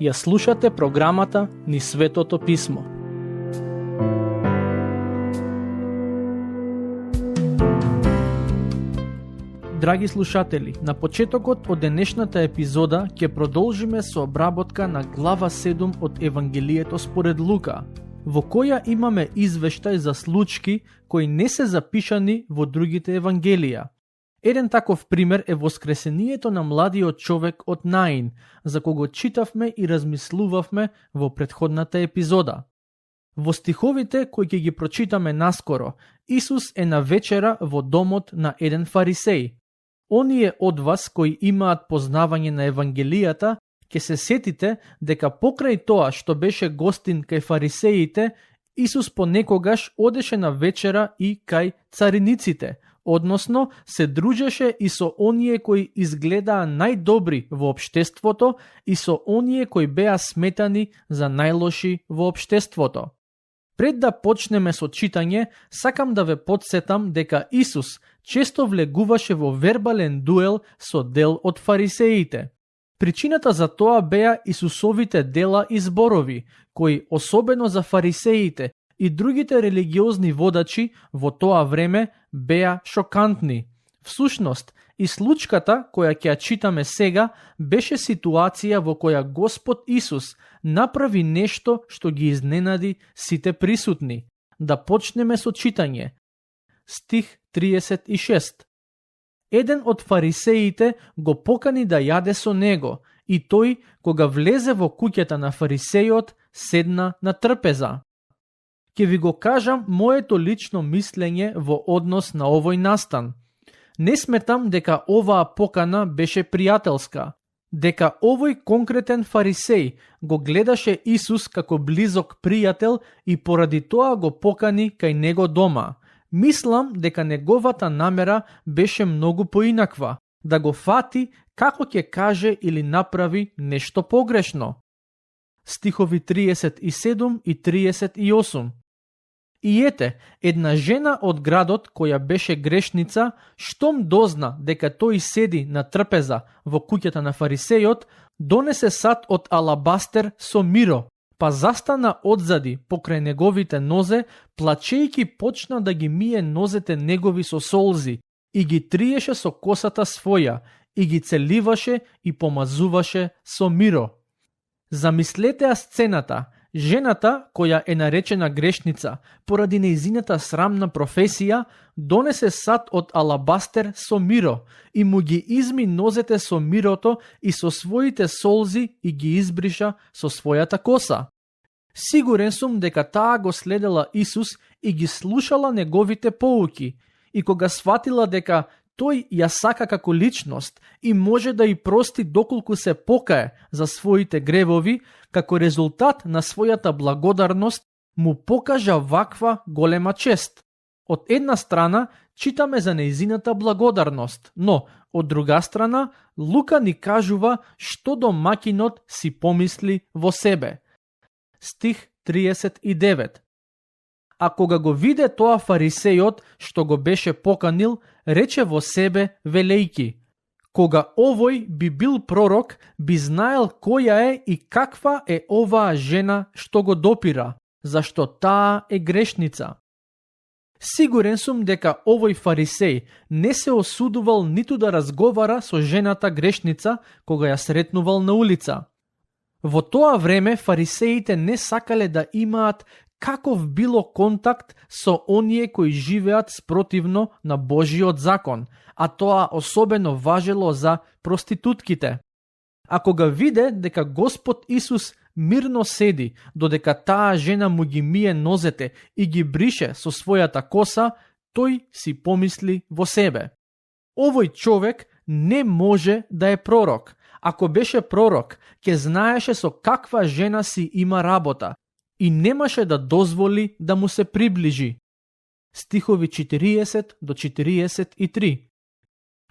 Ја слушате програмата Низ Светото Писмо. Драги слушатели, на почетокот од денешната епизода ќе продолжиме со обработка на глава 7 од Евангелието според Лука, во која имаме извештај за случаи кои не се запишани во другите евангелија. Еден таков пример е воскресението на младиот човек од Наин, за кого читавме и размислувавме во претходната епизода. Во стиховите кои ќе ги прочитаме наскоро, Исус е на вечера во домот на еден фарисеј. Оние од вас кои имаат познавање на Евангелијата, ќе се сетите дека покрај тоа што беше гостин кај фарисеите, Исус понекогаш одеше на вечера и кај цариниците, односно се дружеше и со оние кои изгледаа најдобри во општеството и со оние кои беа сметани за најлоши во општеството. Пред да почнеме со читање, сакам да ве потсетам дека Исус често влегуваше во вербален дуел со дел од фарисеите. Причината за тоа беа Исусовите дела и зборови, кои особено за фарисеите и другите религиозни водачи во тоа време беа шокантни. Всушност, и случката која ќе ја читаме сега беше ситуација во која Господ Исус направи нешто што ги изненади сите присутни. Да почнеме со читање. Стих 36. Еден од фарисеите го покани да јаде со него, и тој, кога влезе во куќата на фарисејот, седна на трпеза. Ке ви го кажам моето лично мислење во однос на овој настан. Не сметам дека оваа покана беше пријателска, дека овој конкретен фарисеј го гледаше Исус како близок пријател и поради тоа го покани кај него дома. Мислам дека неговата намера беше многу поинаква, да го фати како ќе каже или направи нешто погрешно. Стихови 37 и 38. И ете, една жена од градот која беше грешница, штом дозна дека тој седи на трпеза во куќата на фарисејот, донесе сат од алабастер со миро, па застана одзади покрај неговите нозе, плачејки почна да ги мие нозете негови со солзи и ги триеше со косата своја и ги целиваше и помазуваше со миро. Замислете ја сцената. Жената, која е наречена грешница, поради нејзината срамна професија, донесе сат од алабастер со миро и му ги изми нозете со мирото и со своите солзи и ги избриша со својата коса. Сигурен сум дека таа го следела Исус и ги слушала неговите поуки, и кога сватила дека тој ја сака како личност и може да ја прости доколку се покае за своите гревови, како резултат на својата благодарност, му покажа ваква голема чест. Од една страна, читаме за нејзината благодарност, но, од друга страна, Лука ни кажува што домаќинот си помисли во себе. Стих 39. А кога го виде тоа фарисејот што го беше поканил, рече во себе велејки: кога овој би бил пророк, би знаел која е и каква е оваа жена што го допира, зашто таа е грешница. Сигурен сум дека овој фарисеј не се осудувал ниту да разговара со жената грешница кога ја сретнувал на улица. Во тоа време фарисеите не сакале да имаат каков било контакт со оние кои живеат спротивно на Божиот закон, а тоа особено важело за проститутките. А кога виде дека Господ Исус мирно седи, додека таа жена му ги мие нозете и ги брише со својата коса, тој си помисли во себе: овој човек не може да е пророк. Ако беше пророк, ќе знаеше со каква жена си има работа и немаше да дозволи да му се приближи. Стихови 40 до 43.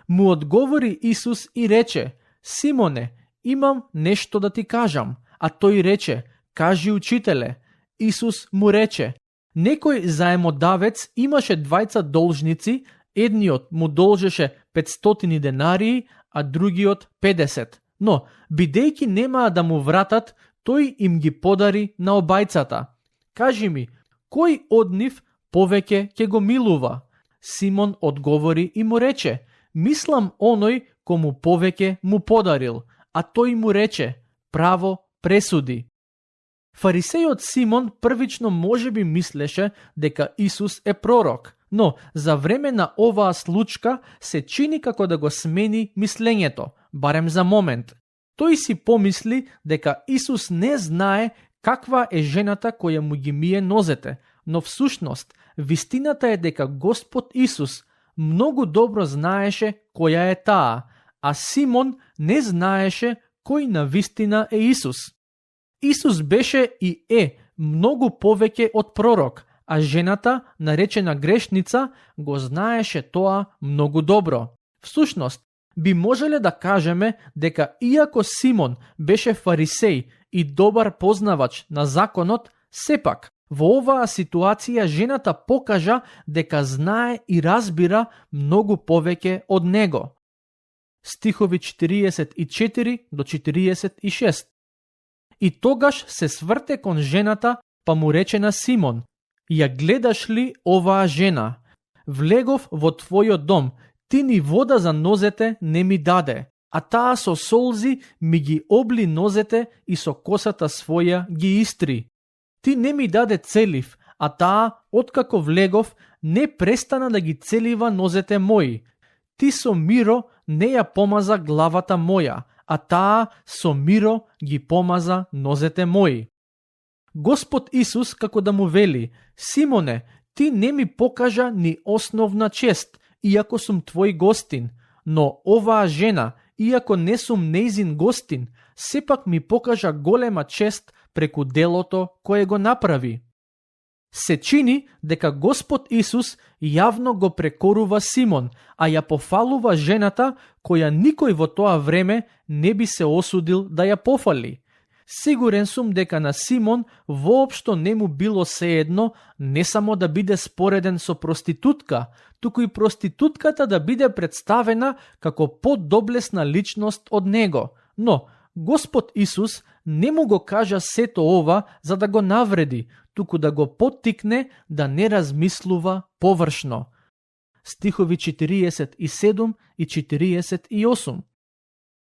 Му одговори Исус и рече: Симоне, имам нешто да ти кажам. А тој рече: кажи, учителе. Исус му рече: некој заемодавец имаше двајца должници, Едниот му должеше 500 денарии, а другиот 50. Но, бидејќи немаа да му вратат, тој им ги подари на обајцата. Кажи ми, кој од нив повеќе ќе го милува? Симон одговори и му рече: мислам оној кому повеќе му подарил, а тој му рече: право пресуди. Фарисејот Симон првично можеби мислеше дека Исус е пророк, но за време на оваа случка се чини како да го смени мислењето, барем за момент. Тој си помисли дека Исус не знае каква е жената која му ги мие нозете, но всушност вистината е дека Господ Исус многу добро знаеше која е таа, а Симон не знаеше кој на вистина е Исус. Исус беше и е многу повеќе од пророк, а жената, наречена грешница, го знаеше тоа многу добро. Всушност, би можеле да кажеме дека иако Симон беше фарисеј и добар познавач на законот, сепак во оваа ситуација жената покажа дека знае и разбира многу повеќе од него. Стихови 44 до 46. И тогаш се сврте кон жената, па му рече на Симон: ја гледаш ли оваа жена? Влегов во твојот дом, ти ни вода за нозете не ми даде, а таа со солзи ми ги обли нозете и со косата своја ги истри. Ти не ми даде целив, а таа, откако влегов, не престана да ги целива нозете мои. Ти со миро не ја помаза главата моја, а таа со миро ги помаза нозете мои. Господ Исус како да му вели: Симоне, ти не ми покажа ни основна чест, иако сум твој гостин, но оваа жена, иако не сум нејзин гостин, сепак ми покажа голема чест преку делото кое го направи. Се чини дека Господ Исус јавно го прекорува Симон, а ја пофалува жената која никој во тоа време не би се осудил да ја пофали. Сигурен сум дека на Симон воопшто не му било сеедно не само да биде спореден со проститутка, туку и проститутката да биде представена како подоблесна личност од него. Но Господ Исус не му го кажа сето ова за да го навреди, туку да го поттикне да не размислува површно. Стихови 47 и 48.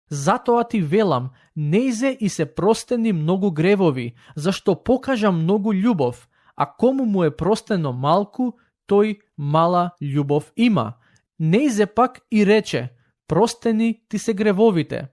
Затоа ти велам, нејзе и се простени многу гревови, зашто покажа многу љубов, а кому му е простено малку, тој мала љубов има. Нејзе пак и рече: простени ти се гревовите.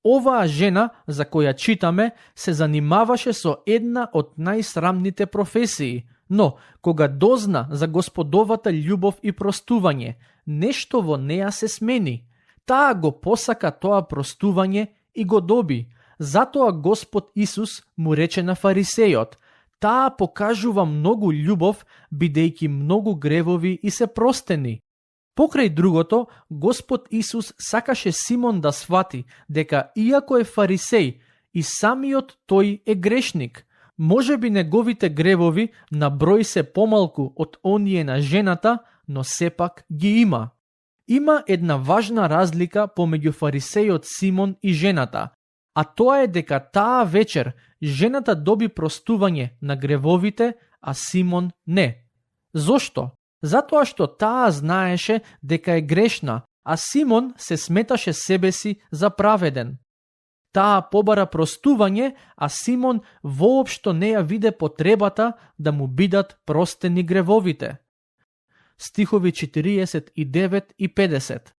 Оваа жена, за која читаме, се занимаваше со една од најсрамните професии, но кога дозна за Господовата љубов и простување, нешто во неа се смени. Таа го посака тоа простување и го доби. Затоа Господ Исус му рече на фарисејот: таа покажува многу љубов, бидејќи многу гревови и се простени. Покрај другото, Господ Исус сакаше Симон да свати дека иако е фарисеј, и самиот тој е грешник. Можеби неговите гревови на број се помалку од оние на жената, но сепак ги има. Има една важна разлика помеѓу фарисејот Симон и жената, а тоа е дека таа вечер жената доби простување на гревовите, а Симон не. Зошто? Затоа што таа знаеше дека е грешна, а Симон се сметаше себеси за праведен. Таа побара простување, а Симон воопшто не ја виде потребата да му бидат простени гревовите. Стихови 49 и 50.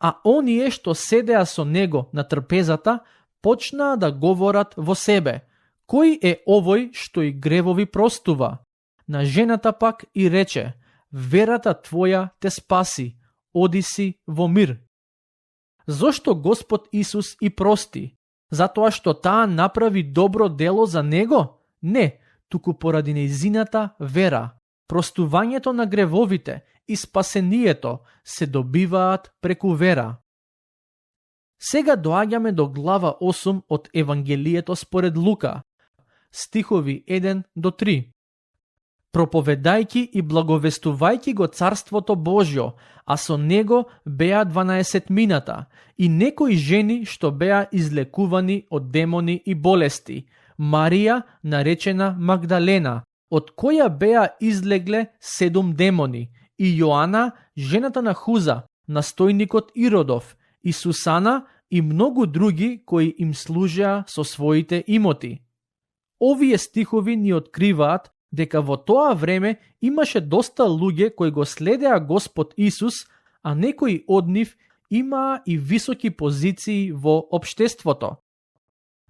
А оние што седеа со него на трпезата, почнаа да говорат во себе: кој е овој што и гревови простува? На жената пак и рече: верата твоја те спаси, оди си во мир. Зошто Господ Исус и прости? Затоа што таа направи добро дело за него? Не, туку поради нејзината вера. Простувањето на гревовите и спасението се добиваат преку вера. Сега доаѓаме до глава 8 од Евангелието според Лука, стихови 1 до 3. проповедајќи и благовестувајќи го Царството Божјо, а со него беа 12 и некои жени што беа излекувани од демони и болести. Марија, наречена Магдалена, од која беа излегле 7 демони, и Јоана, жената на Хуза, настојникот Иродов, и Сусана и многу други кои им служеа со своите имоти. Овие стихови ни откриваат дека во тоа време имаше доста луѓе кои го следеа Господ Исус, а некои од нив имаа и високи позиции во општеството.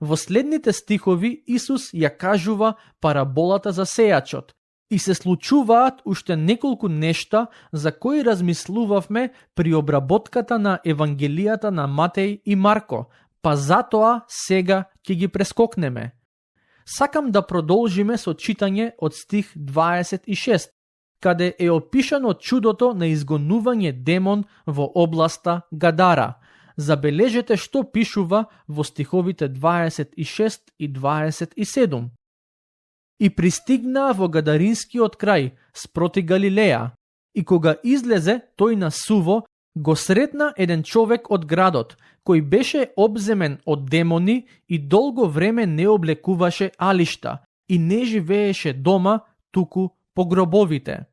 Во следните стихови Исус ја кажува параболата за сејачот и се случуваат уште неколку нешта за кои размислувавме при обработката на Евангелијата на Матеј и Марко, па затоа сега ќе ги прескокнеме. Сакам да продолжиме со читање од стих 26, каде е опишано чудото на изгонување демон во областа Гадара. Забележете што пишува во стиховите 26 и 27. И пристигнаа во Гадаринскиот крај, спроти Галилеја, и кога излезе тој на сува, го сретна еден човек од градот, кој беше обземен од демони и долго време не облекуваше алишта и не живееше дома, туку по гробовите.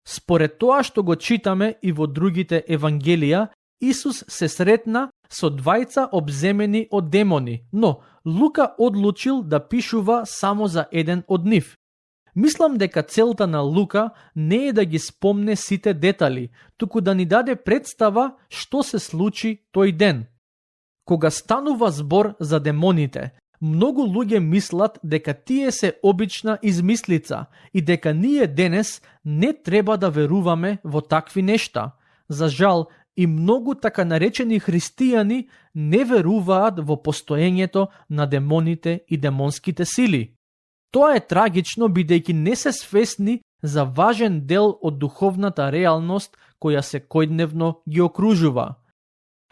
Според тоа што го читаме и во другите евангелија, Исус се сретна со двајца обземени од демони, но Лука одлучил да пишува само за еден од нив. Мислам дека целта на Лука не е да ги спомне сите детали, туку да ни даде представа што се случи тој ден. Кога станува збор за демоните, многу луѓе мислат дека тие се обична измислица и дека ние денес не треба да веруваме во такви нешта. За жал, и многу така наречени христијани не веруваат во постоењето на демоните и демонските сили. Тоа е трагично бидејќи не се свесни за важен дел од духовната реалност која секојдневно ги окружува.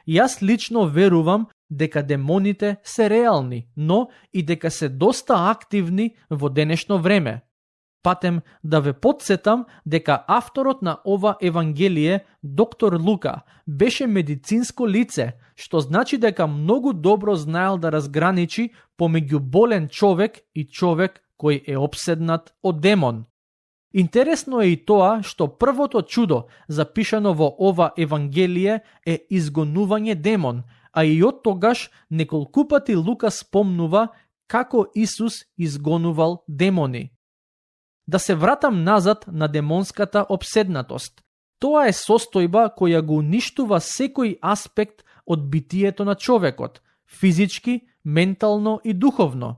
Јас лично верувам дека демоните се реални, но и дека се доста активни во денешно време. Патем да ве потсетам дека авторот на ова евангелие, доктор Лука, беше медицинско лице, што значи дека многу добро знаел да разграничи помеѓу болен човек и човек кој е опседнат од демон. Интересно е и тоа што првото чудо запишано во ова евангелие е изгонување демон, а и од тогаш неколку пати Лука спомнува како Исус изгонувал демони. Да се вратам назад на демонската опседнатост. Тоа е состојба која го уништува секој аспект од битието на човекот, физички, ментално и духовно.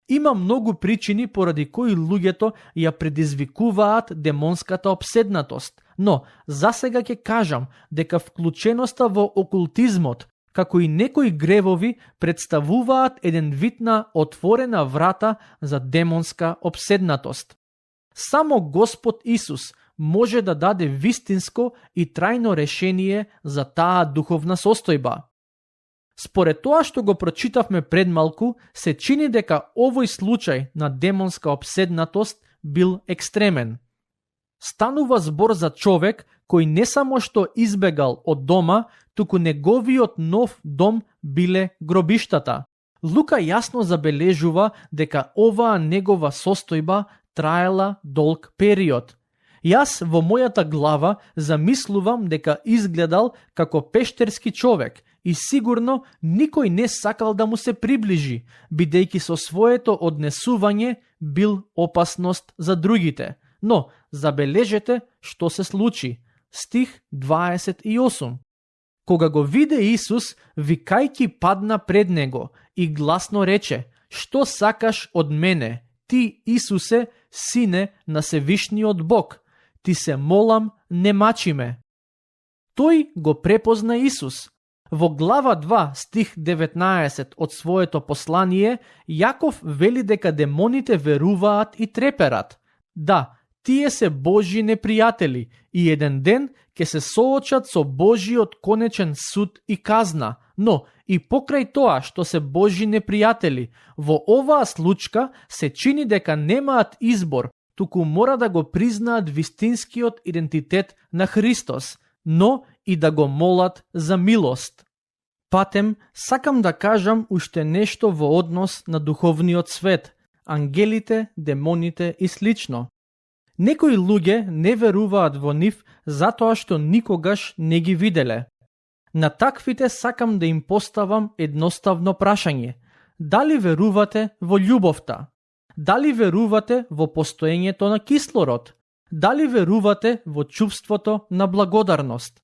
Има многу причини поради кои луѓето ја предизвикуваат демонската опседнатост, но засега ќе кажам дека вклученоста во окултизмот, како и некои гревови, представуваат еден вид на отворена врата за демонска опседнатост. Само Господ Исус може да даде вистинско и трајно решение за таа духовна состојба. Според тоа што го прочитавме пред малку, се чини дека овој случај на демонска опседнатост бил екстремен. Станува збор за човек кој не само што избегал од дома, туку неговиот нов дом биле гробиштата. Лука јасно забележува дека оваа негова состојба траела долг период. Јас во мојата глава замислувам дека изгледал како пештерски човек и сигурно никој не сакал да му се приближи, бидејќи со своето однесување бил опасност за другите. Но забележете што се случи. Стих 28. Кога го виде Исус, викајќи падна пред него и гласно рече: "Што сакаш од мене, ти Исусе, сине на Севишниот Бог? Ти се молам, не мачи ме." Тој го препозна Исус. Во глава 2, стих 19 од своето послание, Јаков вели дека демоните веруваат и треперат. Да, тие се Божји непријатели и еден ден ќе се соочат со Божјиот конечен суд и казна, но и покрај тоа што се Божји непријатели, во оваа случка се чини дека немаат избор, туку мора да го признаат вистинскиот идентитет на Христос, но и да го молат за милост. Патем, сакам да кажам уште нешто во однос на духовниот свет, ангелите, демоните и слично. Некои луѓе не веруваат во нив затоа што никогаш не ги виделе. На таквите сакам да им поставам едноставно прашање. Дали верувате во љубовта? Дали верувате во постоењето на кислород? Дали верувате во чувството на благодарност?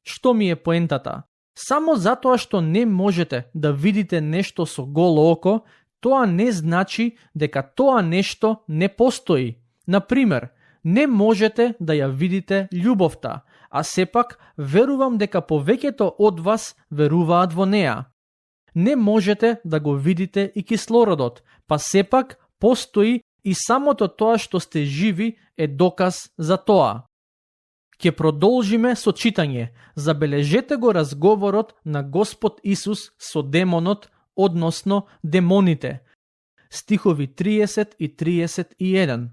Што ми е поентата? Само затоа што не можете да видите нешто со голо око, тоа не значи дека тоа нешто не постои. Например, не можете да ја видите љубовта, а сепак верувам дека повеќето од вас веруваат во неа. Не можете да го видите и кислородот, па сепак постои и самото тоа што сте живи е доказ за тоа. Ќе продолжиме со читање. Забележете го разговорот на Господ Исус со демонот, односно демоните. Стихови 30 и 31.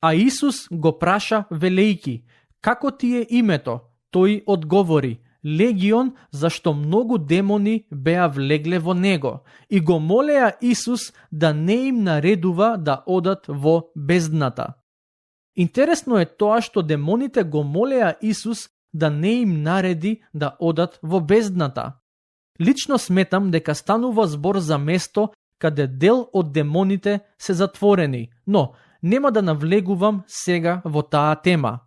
А Исус го праша велејки: како ти е името? Тој одговори: Легион, зашто многу демони беа влегле во него, и го молеа Исус да не им наредува да одат во бездната. Интересно е тоа што демоните го молеа Исус да не им нареди да одат во бездната. Лично сметам дека станува збор за место каде дел од демоните се затворени, но нема да навлегувам сега во таа тема.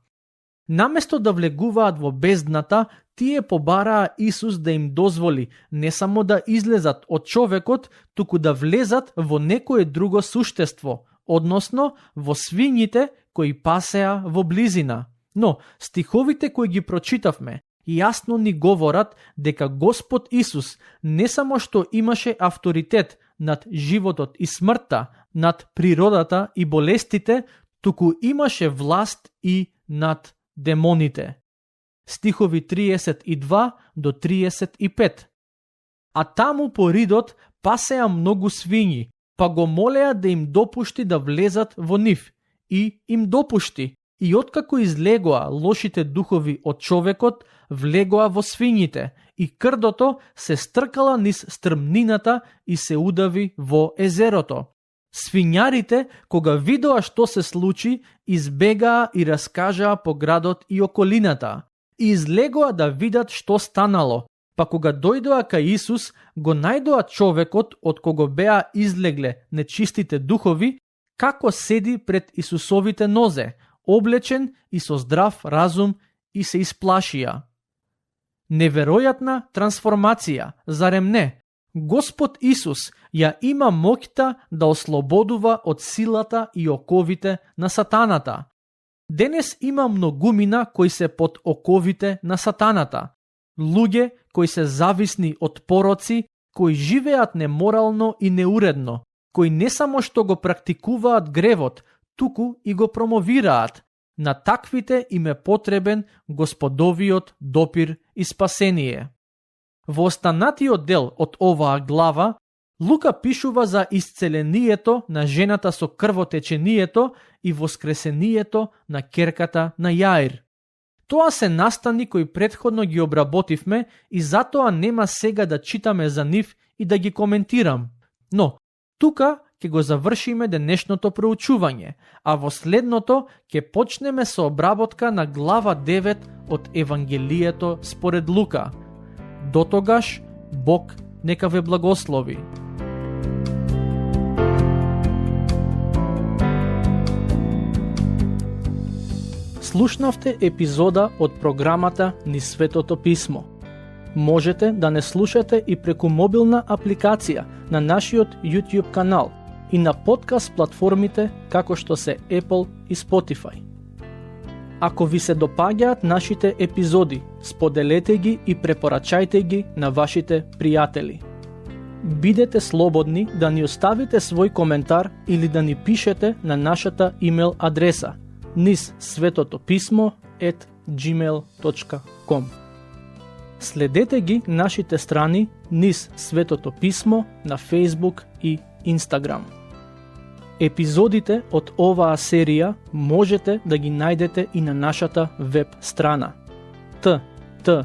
Наместо да влегуваат во бездната, тие побараа Исус да им дозволи не само да излезат од човекот, туку да влезат во некое друго суштество, односно во свињите кои пасеа во близина. Но стиховите кои ги прочитавме јасно ни говорат дека Господ Исус не само што имаше авторитет над животот и смртта, над природата и болестите, туку имаше власт и над демоните. Стихови 32 до 35. А таму по ридот пасеа многу свињи, па го молеа да им допушти да влезат во нив, и им допушти. И откако излегоа лошите духови од човекот, влегоа во свињите, и крдото се стркала низ стрмнината и се удави во езерото. Свињарите, кога видоа што се случи, избегаа и раскажаа по градот и околината, и излегоа да видат што станало, па кога дојдоа кај Исус, го најдоа човекот од кого беа излегле нечистите духови, како седи пред Исусовите нозе, облечен и со здрав разум, и се исплашија. Неверојатна трансформација, зарем не? Господ Исус ја има моќта да ослободува од силата и оковите на сатаната. Денес има многумина кои се под оковите на сатаната. Луѓе кои се зависни од пороци, кои живеат неморално и неуредно, кои не само што го практикуваат гревот, туку и го промовираат. На таквите им е потребен Господовиот допир и спасение. Во останатиот дел од оваа глава, Лука пишува за исцелението на жената со крвотечението и воскресението на ќерката на Јаир. Тоа се настани кои претходно ги обработивме и затоа нема сега да читаме за нив и да ги коментирам. Но, тука ќе го завршиме денешното проучување, а во следното ќе почнеме со обработка на глава 9 од Евангелието според Лука. Дотогаш, Бог нека ве благослови. Слушнавте епизода од програмата Низ Светото Писмо. Можете да не слушате и преку мобилна апликација на нашиот YouTube канал и на подкаст платформите како што се Apple и Spotify. Ако ви се допаѓаат нашите епизоди, споделете ги и препорачајте ги на вашите пријатели. Бидете слободни да ни оставите свој коментар или да ни пишете на нашата имейл адреса nizsvetotopисmo@gmail.com. Следете ги нашите страни Низ Светото Писмо на Facebook и Instagram. Епизодите од оваа серија можете да ги најдете и на нашата веб страна ttb.twr.org.